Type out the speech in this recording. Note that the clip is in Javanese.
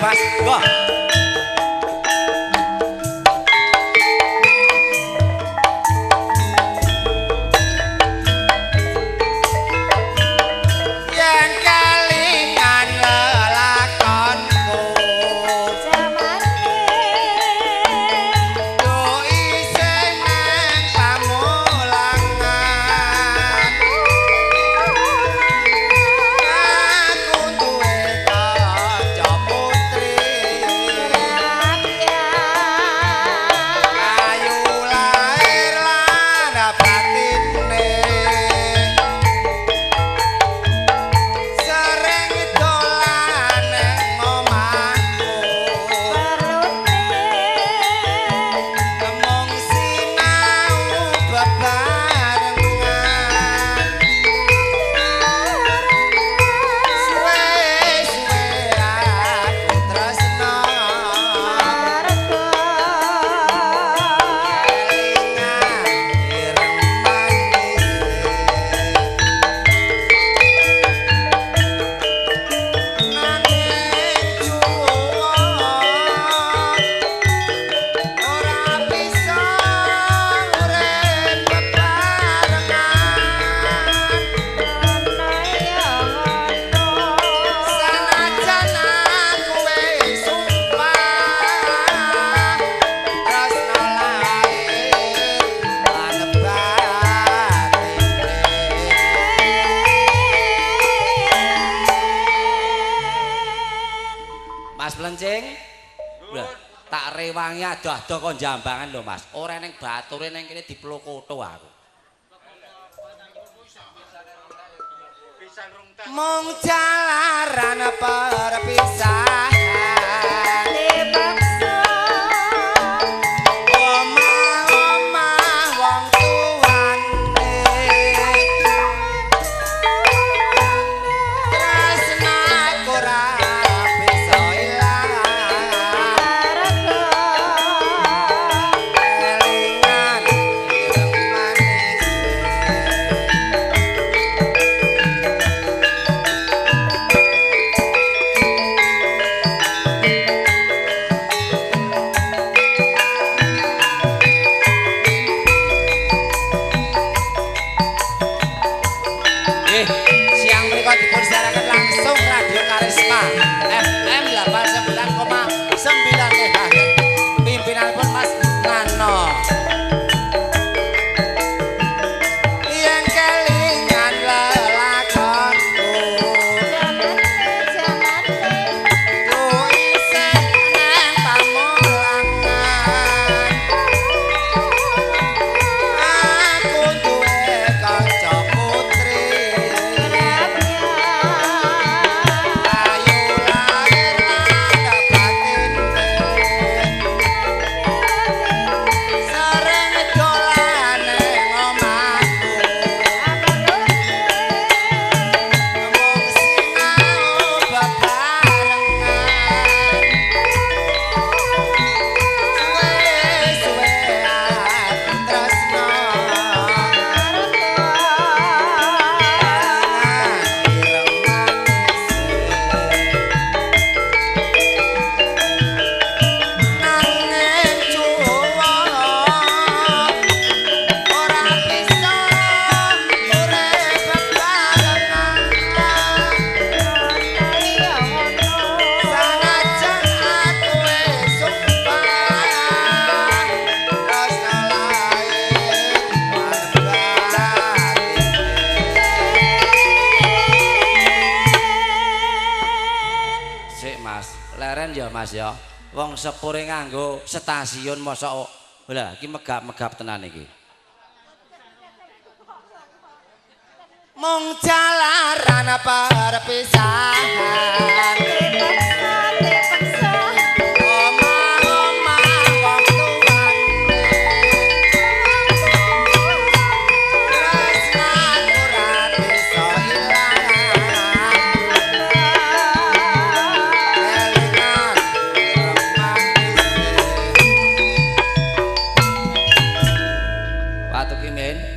Mas. Wah. Yen kelingan lelakonku Jamane yo isih nang pamulangan. Aku duwe kanca putri ayu lahir lan batine sering dolan nang omahku mung sinau bebarengan suwe-suwe aku tresno kelingan ireng manis nanging juwon ora bisa urip bebarengan sanajan aku wis sumpah tresno lahir lan batine. Mas Plencing, lho, tak rewangi adoh-adoh kon jambangan lho Mas. Ora ning bature ning kene diplokoto aku. Mung jalaran perpisahan omah-omah wong tuane tresnaku ora bisa ilang kelingan ireng manis. Nggih, siang mriku dipun siaraken langsung Radio Karisma FM 89,9 MHz. Pimpinanipun Mas Nano. Yen kelingan lelakonku ku isih nang pamulangan. Aku duwe kanca putri ayu lahir lan batine sering dolan nang omahku mung sinau bebarengan suwe-suwe aku tresno kelingan ireng manis nanging cuwon ora bisa urip bebarengan sanajan aku wis sumpah tresno lahir lan batine. Sik Mas, leren ya Mas ya. Wong sepure nganggo stasiun mosok. Lah iki megap-megap tenan iki. Mung jalaran perpisahan omah-omah wong tuane tresnaku ora bisa ilang kelingan ireng manis. Watu ki men.